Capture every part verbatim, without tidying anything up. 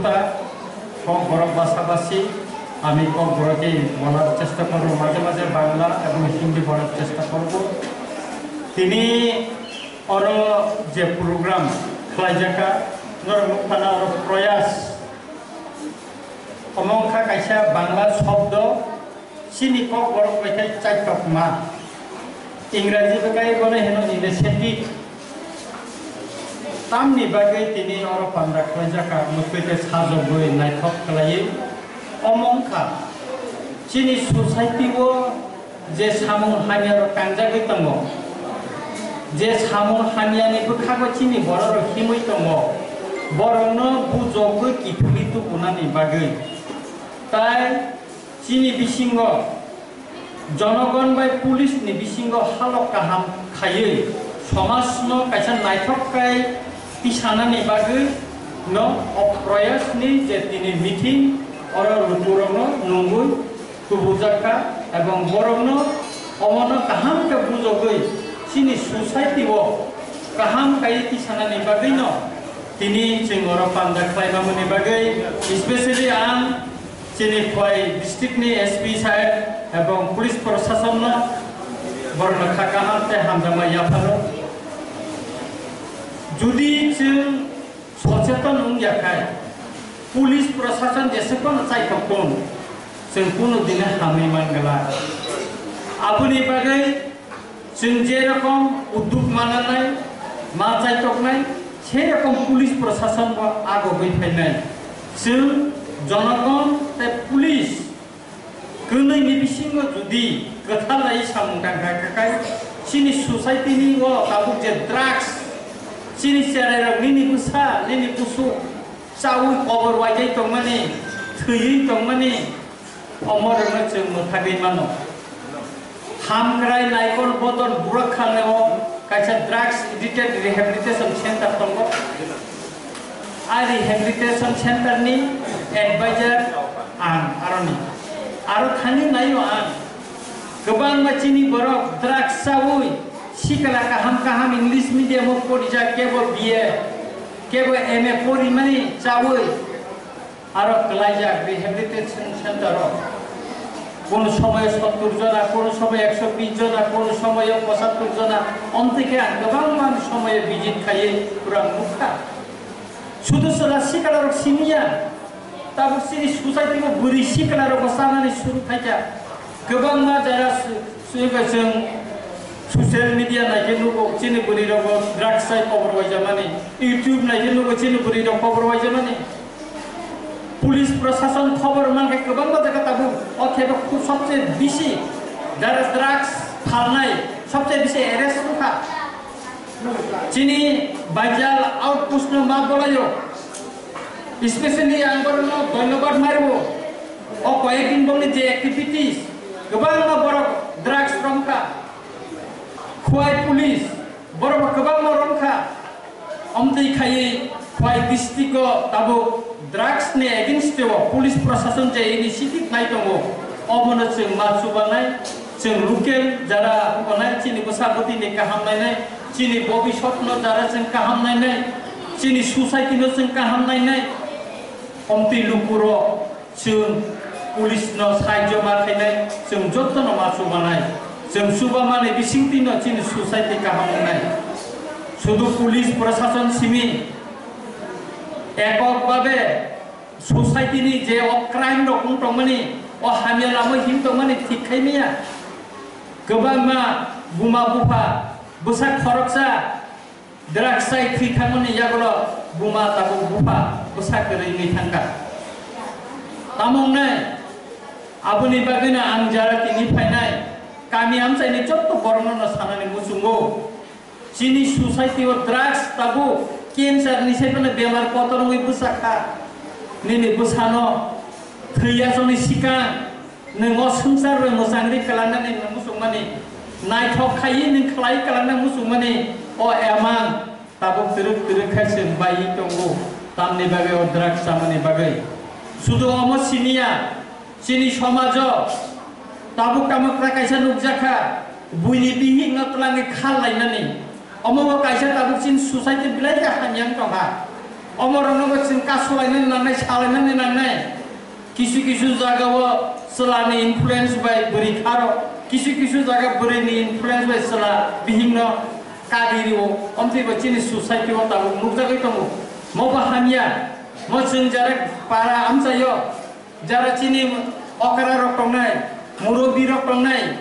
তা ককবরক ভাষাভাষী, আমি ককবরকে বলার চেষ্টা করব, মাঝে মাঝে বাংলা এবং হিন্দি বলার চেষ্টা করব। তিনি oro je program khlaijaka, norok nukphana oro proyas, omo wngkha kaisa Bangla shobdo, chini kok borok bai khai chaitokma. Ingraji bai khai bono hino initiative. Tamni bagwi tini oro panda khlaijaka, mwtwi tei sajagwi naithok khlaiwi. Omo wngkha chini society o je samung hamya rok kangjagwi tongo, je samung hamya ni bwkhago chini borok rok himwi tongo, borokno bujogwi kiphilwi tubunani bagwi. Tai chini bisingo jonogon bai police ni bisingo halok kaham khaiwi somaj no kaisa naithok khai tisanani bagwi no o proyas ni je tini meeting oro lukurok no nungwi tubujak kha, ebong borok no omo no kaham khe bujogwi chini society o kaham khai tisanani bagwi no tini chwng oro panda khlaimani bagwi, especially ang chini Khwai district ni S P sir ebong police proshasonno borokno kha kaham tei hamjakma yapharo. Jodi chwng socheton wngya khai, police proshason jeswk phano chaithok tong, chwng kunu dine hamwi man glak. Aboni bagwi chwng je rokom udduk mananai, ma chaitoknai, se rokom police proshason bo agogwi phainai. Chwng jonogon tei police kwnwi ni bisingo jodi kwthar lai samung tang kha, kha khai chini society ni o tabuk je drugs, chini cherai rok nini bwsa, nini busu chaui kobor waijai tongmani, thwiwi tongmani, omo rokno chwng mwthagwi mano. Hamkrai Naikol Bodol Burakhanao kaisa drugs addicted rehabilitation center tongo. A rehabilitation center ni advisor ang aroni. Aro thani naio ang. Kwbangma chini borok drugs chaui sikla kaham kaham English medium o porijak, kebo B A, kebo M A porimani chaui. Aro kwlaijak rehabilitation center o. Kono somoyo sottur jona, kono somoyo ekso bish jona, kono somoyo pochattur jona. Omtwi khe ang kwbangma somoyo visit khaiwi pura nukha. Sudu chwla sikla rok siniya. Tabuk chini society o bwrwi sikla rok bo chanani suru khaikha. Kwbangma jara su-, su-, chwng social media naikhe nugo chini bwrwi rok bo drugs chai kobor waijamani. YouTube naikhe nugo chini bwrwi rok kobor waijamani. Police proshashan khobor mankhe kwbangma jaga tabuk o khe bo khub sobse bisi jara drugs phalnai sobse bisi arrest wngkha. Chini Baijal outpost no ma bolaio, especially ang borokno dhonyobad mario. O koyek din bongni je activities kwbangma borok drugs romkha, Khwai police borok kwbangma romkha. Omtwi khaiwi Khwai district o tabuk drugs ni against o police proshashan je initiative nai tongo, obono chwng ma chubanai, chwng local jara tongnai, chini bwsa bwtwi ni kaham nainai, chini bobisot no jara chwng kaham nainai, chini society no chwng kaham nainai, omtwi lukurok Chwng police no sahajyo ma khainai, chwng jotono ma chubanai. Chwng chubamani bisingtwi no chini society kaham wngnai. Sudu police proshashan simi ekok babe society ni je o crime rok wng tongmani, o hamya lama him tongmani thik khai maya. Kwbangma buma bupha, bwsa khoroksa, Drugs chai thwi thangmani yagulo buma tabuk bupha bwsa kwrwi wngwi thangkha. Tamo wngnai? Aboni bagwino ang jara tini phainai kami amchaini jotto borokno no sanani muchungo. Chini society o drugs tabuk cancer ni saiphano bemar kotor wngwi bwsa kha. Nini bwsano thwi yachani sikang Nwng o swngchar bai mwchangri kwlanani nwng muchungmani, naithok khaiwi nwng khlai kwlana muchungmani, o emang tabuk twrwk twrwk khai chwng baiwi tongo, tamni bagwi o drugs chamani bagwi. Sudu omo siniya, chini somajo tabuk tamo kwrak kaisa nukjakha, buini bihikno twlangwi khal lainani. Omo bo kaisa tabuk chini society belai khe hamya wng tongkha. Omo rokno bo chwng kasulainani nangnai, salainani nangnai. Kisu kisu jagao chwlani influence bai bwrwi kharo, kisu kisu jaga bwrwini influence bai chwla bihikno kagwi rio. Omtwi bo chini society o tabuk nukjagwi tongo. Mo bo hamya, mo chwng jara para amchaio. Jara chini okra rok tongnai, murubbi rok tongnai,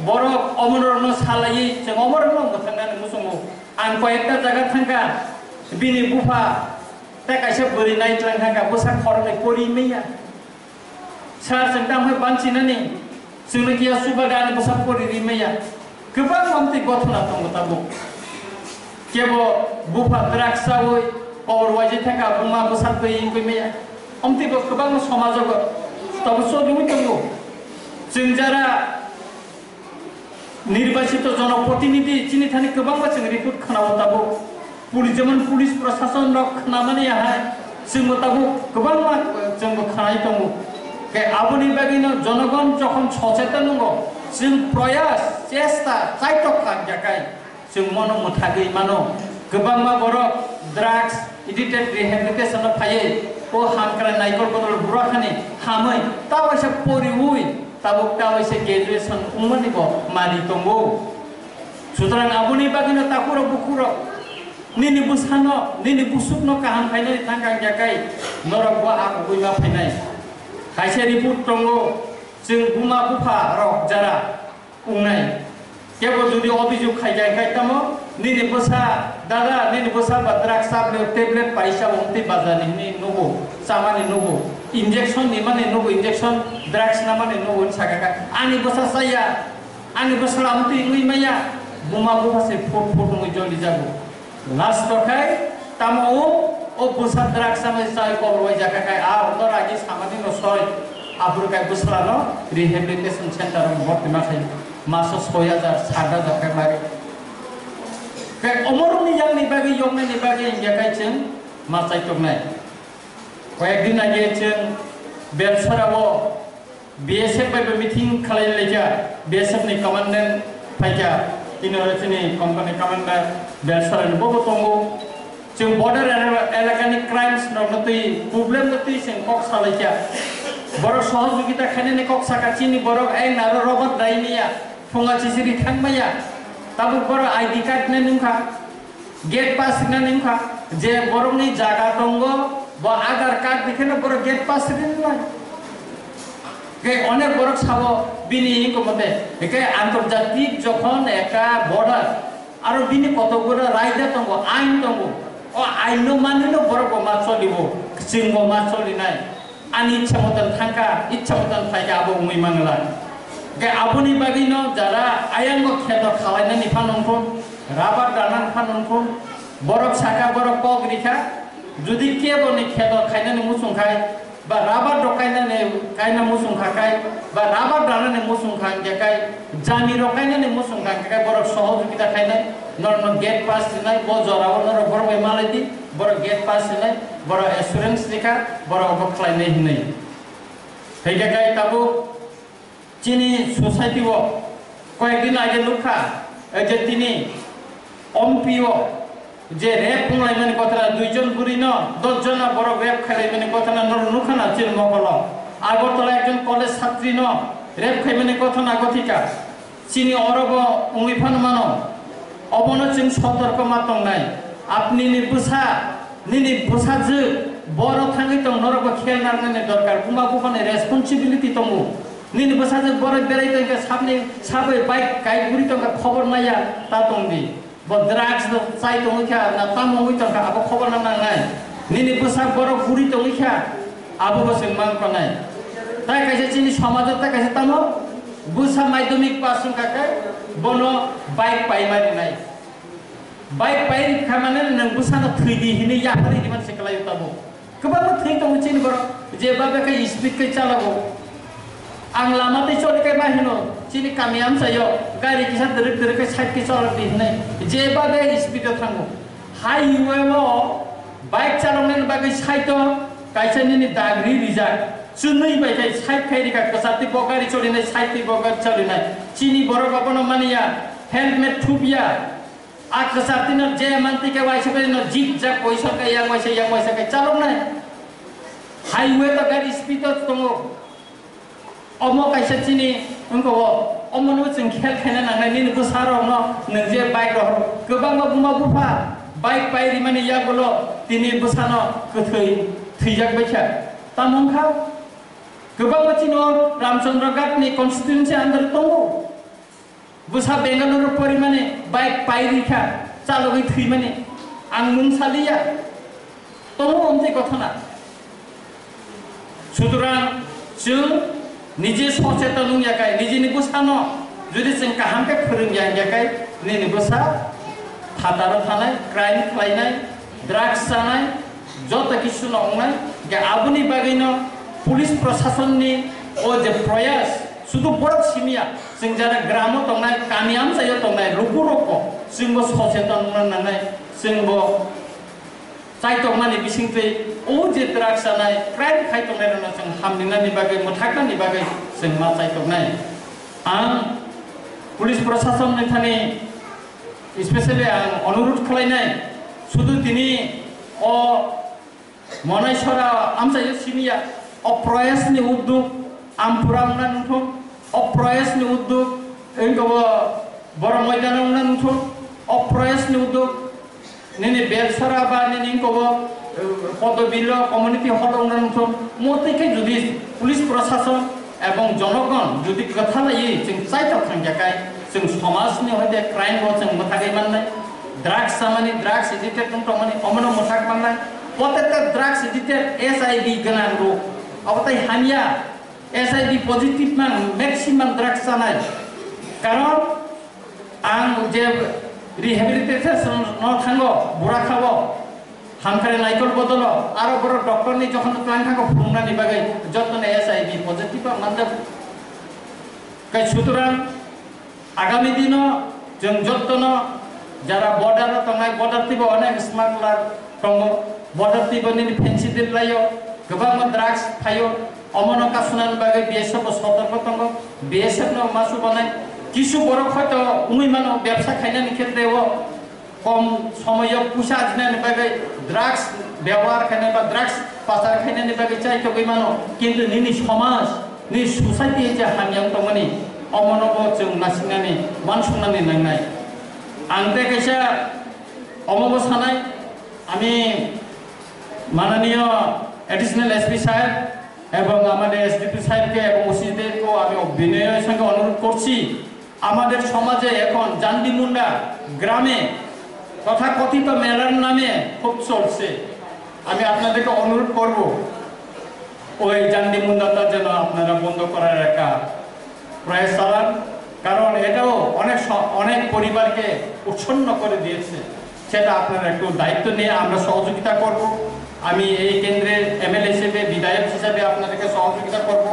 borok omo rokno salaiwi chwng omo rokno mwthangnani muchungo. Ang koyekta jaga thangkha, bini bupha tei kaisa bwrwi nai twlang thangkha, bwsa khoroknwi pori manya. Sir, chwng tamo khe banchinani, chwngno kiya chubagra ani bwsa pori ri manya. Kwbangma omtwi gothona tongo tabuk. Kebo bupha drugs chawi kobor waijak thangkha, buma bwsa twi wngwi maya. Omtwi bo kwbangma somajogo tabuk choliwi tongo. Chwng jara nirbachito jonoprotinidhi chini thani kwbangma chwng report khwnao tabuk. Police, jemon police prosason rok khnamani ahai, chwngbo tabuk kwbangma, eh, chwngbo khnai tongo. Khe aboni bagwino jonogon jokhon sochetan wngo, chwng proyas, chesta, kaitok kha hwnkhe kai, chwng mono mwthagwi mano. Kwbangma borok drugs addicted rehabilitation o phaiwi o hamkrai naikol bodol bura khani hamwi ta waisa poriwi tabuk ta waisa graduation wngmani bo manwi tongo. Sutrang aboni bagwino takhurok bukhurok nini bwsano, nini busukno kaham khainani thangkha hwnkhe kai norok bo a kugui ma phainai. Kaisa report tongo, chwng buma bupha rok jara wngnai. Kebo jodi obijok khaikha hwnkhe tamo nini bwsa, dada, nini bwsa ba drugs tablet, tablet paisa wngtwi bazarni hwnwi nugo, chamani nugo, injection nimani nugo, injection drugs namani nugo hwnwi sakha kha. Ani bwsa chaya. Ani bwsala amtwi wngwi maya, buma bupha se phut phut wngwi joli jago. Last o khai tamo o, o bwsa drugs chamai chai kobor wai jakha khai a hwnno ragi samani no soi. Aphuru khai bwsala no rehabilitation center o bhorti ma khai maso soi hajar, sat hajar khai mari. Khai omorokni yakni bagwi yoknani bagwi wngya khai chwng ma chai tongnai. Koyek din age chwng Belsora o B S F bai bo meeting khalai laikha, B S F ni commandant phaikha, tini oro chini company commander Belsora ni bobo tongo. Chwng border ela-, elakani crimes rokno twi, problem no twi chwng kok salaikha. Borok sohojogita khainani kok saka, chini borok ayang naro Robert Daimia, phunga chisiri thangmaya. Tabuk borok I D card nai nungkha. Gate pass rinani wngkha, je borokni jaga tongo, bo Aadhaar card ni kheno borok gate pass rinai. Khe onek borok sabo bini wngkha mote, hwnkhe antorjatik jokhon ekta border, aro bini kotokgoda raida tongo, ain tongo, o ain no manwi no borok bo ma cholibo, chwng bo ma cholinai. Ani ichha motan thangkha, ichha motan phaikha, abo wngwi mangla. Hwnkhe aboni bagwino jara ayango kheto khalainani phano wngkhu, rabar danani phano wngkhu, borok sakha, borok kok rikha, jodi keboni kheto khainani muchung khai, ba rabar rok kainani, kaina muchung kha khai, ba rabar danani muchung kha hwnkhe khai, jami rok kainani muchung kha hwnkhe khai, borok sohojogita khainai, norokno gate pass rinai, bo jorao norok borok bai malai di, borok gate pass rinai, borok assurance rikha, borok obo khlainai hinwi. Hwnkhe khai tabuk chini society o koyek din age nukha, ei je tini Ompi o je rape wnglaimani kothana, duijon bwrwino dos jona borok rape khailaimani kothana norok nukha na chini mokolo. Agartala ekjon college chatrino rape khaimani kothana gothika. Chini oro bo wngwi phano mano. Obono chwng sotorko ma tongnai. Apni ni bwsa, nini bwsajwk boro thangwi tong, norok bo khel narnani dorkar. Buma buphani responsibility tongo. Nini bwsajwk boro berai tongkha, sabni sabai bike kai guri tongkha, khobor naiya, ta tongdi. Bo drugs no chai tongwi kha, na tamo wngwi tongkha, abo khobor no nangnai. Nini bwsa borok guri tongwi kha, abo bo chwng man tongnai. Tai kaisa chini somajo tai kaisa tamo bwsa madhyamik pass wngkha khe bono bike pai ma rinai. Bike pai rikha mane nwng bwsano thwi di hinwi yapharwi rimani se kwlaio tabuk. Kwbangma thwi tongo chini borok, je babe khe speed khe chalago. Ang lama tei choli khe ma hino, chini kami amchaio gari kisa dwrwk dwrwk khe side khe cholok di hinwi, je babe speed o thango. Highway o bike chaloknani bagwi side o kaisa nini dagri rijak, chwnwi bai khe side khai rikha, kwchar twi bo gari cholinai, side twi bo gari cholinai. Chini borok abono maniya, helmet thupya. A kwchar tino je manti ke waisa bai no jik jak waisa ke yang waisa yang waisa ke chalok nai. Highway to gari speed to tongo. Omo kaisa chini wngkha o, omo no chwng khel khaina nangnai nini bwsa rok no nwng je bike rohor kwbangma buma bupha bike pai rimani yagulo tini bwsa no kwthwi thwijak baikha. Tamo wngkha kwbangma chini o Ramchandra Ghat ni constituency under tongo. Bwsa Bengaluru porimani bike pai rikha, chalogwi thwimani. Ang mung saliya. Tongo omtwi gothona. Sutrang chwng niji socheton wngya kai, nijini bwsano judi chwng kaham khe phwrwngya wngya kai, nini bwsa phataro thanai, crime khlainai, drugs chanai, joto kisu no wngnai. Hwnkhe aboni bagwino police proshasonni o je proyas, sudu borok simiya, chwng jara gramo tongnai, kami amchaio tongnai, lukurokbo chwngbo socheton wngna nangnai, chwngbo chaitokmani bisingtwi o je drugs chanai, crime khai tongnairokno chwng hamninani bagwi, mwthaknani bagwi chwng ma chaitoknai. Ang police proshasonni thani specially ang onurodh khlainai, sudu tini o Monaisora amchaio simiya, o Proyasni udduk Ampura wngna nungthung, o Proyasni udduk wngkha bo Borok Moidano wngna nungthung, o Proyasni udduk nini Belsora ba nini wngkha bo, eh, Podobilo community hall wngna nungthung, motwi khe judi police proshashan ebong jonogon judi kwthalaiwi chwng chaitok thangya kai, chwng somajni hoite crime bo chwng mwthagwi mannai, drugs chamani, drugs addicted wng tongmani, omono mwthak mannai, protected drugs addicted H I V gwnang rok, abo tai hamya, H I V positive man maximum drugs chanai, karon ang je rehabilitation no thango, Burakhao, Hamkrai Naikol bodolo, aro borok doctor ni jokhon twlang thango phunuknani bagwi jotoni H I V positive ang manjak. Kai sutrang agami dino chwng jottono jara border o tongnai, border tibo onek smuggler tongo, border tibo nini fancy deal laio, kwbangma drugs phaio, omono kasunani bagwi B S F bo sotorko tongo, B S F no masu banai, kisu borok hoito wngwi mano bebsa khainani khetre o, kom somoyo puisa ajinani bagwi drugs byabohar khainai ba drugs pasar khainani bagwi chaitogwi mano, kintu nini somaj, nini society je hamya wng tongmani, omono bo chwng nasingnani, uansuknani nangnai. Ang tei kaisa omo bo sanai, ami mananiyo additional S P saheb ebong amader S D P sahebke ebong O C debke ami binoyor sange onurodh korchi, আমাদের সমাজে এখন জান্ডি মুন্ডা গ্রামে তথাকথিত মেলার নামে খুব চলছে। আমি আপনাদেরকে অনুরোধ করব, ওই জান্ডি মুন্ডাটা যেন আপনারা বন্ধ করার একটা প্রয়াস চালান, কারণ এটাও অনেক স-, অনেক পরিবারকে উচ্ছন্ন করে দিয়েছে। সেটা আপনারা একটু দায়িত্ব নিয়ে আমরা সহযোগিতা করব। আমি এই কেন্দ্রের এমএলএ হিসেবে, বিধায়ক হিসেবে আপনাদেরকে সহযোগিতা করব,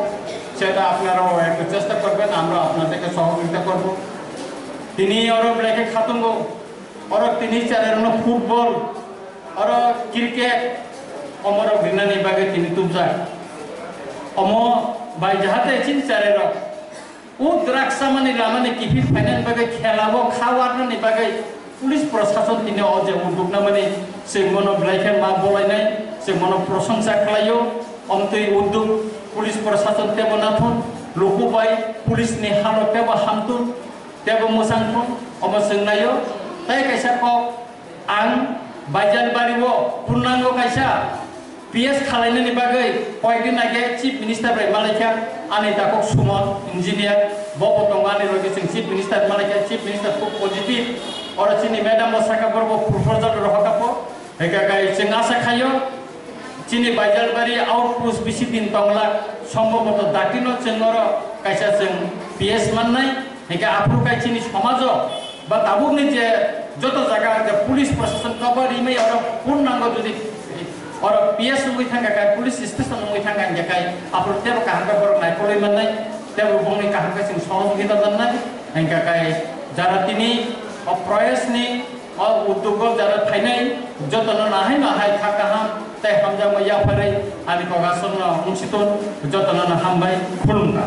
সেটা আপনারাও একটু চেষ্টা করবেন, আমরা আপনাদেরকে সহযোগিতা করব। Tini oro belai khe khatungo, oro tini cherairokno football, oro cricket, omorok rinani bagwi tini tubjak. Omo bai jahate chini cherairok o drugs chamani lamani kiphil phainani bagwi, khelao kha warnani bagwi police proshashan tini o je udduk namani, chwng bono belai khe ma bolainai, chwng bono prosongsa khlaio. Omtwi udduk police proshashan teibo nathun, luku bai police ni halok teibo hamtun, teibo mwchangthun, omo chwng naio. Tai kaisa kok, ang Baijalbari o purnango kaisa P S khalainani bagwi koyekdin age Chief Minister bai malaikha, ani takhuk Suman engineer, bo bo tongo ani loge, chwng Chief Minister malaikha, Chief Minister khub positive. Oro chini madam bo saka, borok bo proposal rohorkha po. Hwnkhe kai chwng asa khaio, chini Baijalbari outpost bisi din tongla, sombhoboto datino chwng oro kaisa chwng P S mannai. Hwnkhe aphuru kai chini somajo ba tabukni je joto jaga je police proshashan cover rimai oro phone nango, jodi oro P S wngwi thangkha kai, police station wngwi thangkha hwnkhe kai aphuru tebo kaham khe borok naikolwi mannai, tebo bongni kaham khe chwng sohojogita mannai. Hwnkhe kai jara tini o proyasni o uddogo jara phainai jotono nahai nahai kha kaham tei hamjakma yapharwi ani kogasongno wngsiton, jotono hambai, khulumkha.